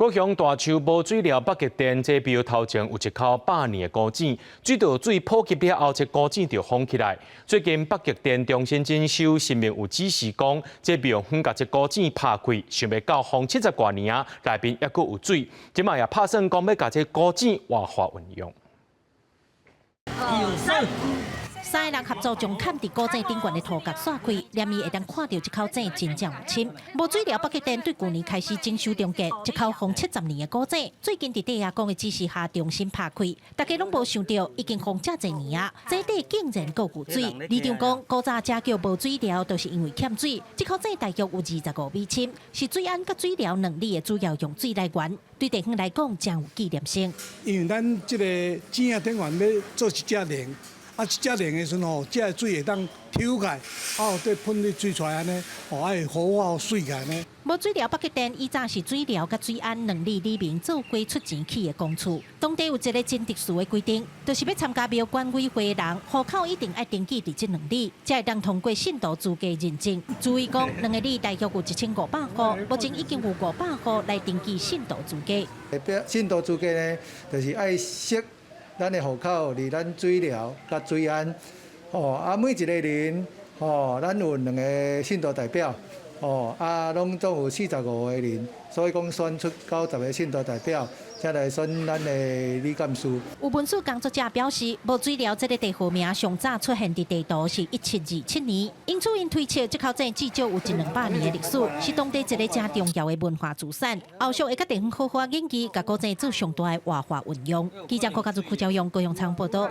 高雄大樹無水寮北極殿這廟頭前有一口百年的古井，水道水普及了後，這古井就封起來。最近北極殿重新整修，神明有指示講，這廟方共這古井拍開，想袂到封七十外年啊，內面猶閣有水，這馬也拍算講欲共這古井活化運用。三个人合作將崁佇古井頂懸的塗角刷開，連伊會當看著這口井真正有深。無水寮北極殿對舊年開始整修重建，這口封70年的古井，最近佇地阿公的指示下重新拍開。大家攏無想著已經封遮濟年啊，井底竟然閣有水。里長講，古早遮叫無水寮，就是因為欠水。這口井大約有25米深，是水安佮水寮兩里的主要用水來源，對地方來講誠有紀念性。因為咱這个井仔頂懸欲做一隻龍。啊，這隻龍的時陣吼，這个水會當抽起來，啊，對噴啲水出來按呢，吼，啊會活化媠起來按呢。無水寮北極殿以前是水寮佮水安兩里里民做伙出錢起的公厝。當地有一个真特殊的規定，就是欲參加廟管委會的人，戶口一定愛登記佇這兩里，才會當通過信徒資格認證。注意講，兩个里大約有1500戶，目前已經有500戶來登記信徒資格。信徒資格呢，就是愛設咱的戶口佇咱水寮佮水安，吼啊每一个人，吼咱有兩个信徒代表，吼啊攏總有45個人，所以講選出90個信徒代表，才來選咱的理監事。有文史工作者表示，無水寮這个地號名上早出現佇地圖是1727年，因此𪜶推測這口井至少有一兩百年的歷史，是當地一个誠重要的文化資產。後續會佮地方好好研究，共古井做上大的活化運用。記者郭家祖、柯昭勇高雄倉報道。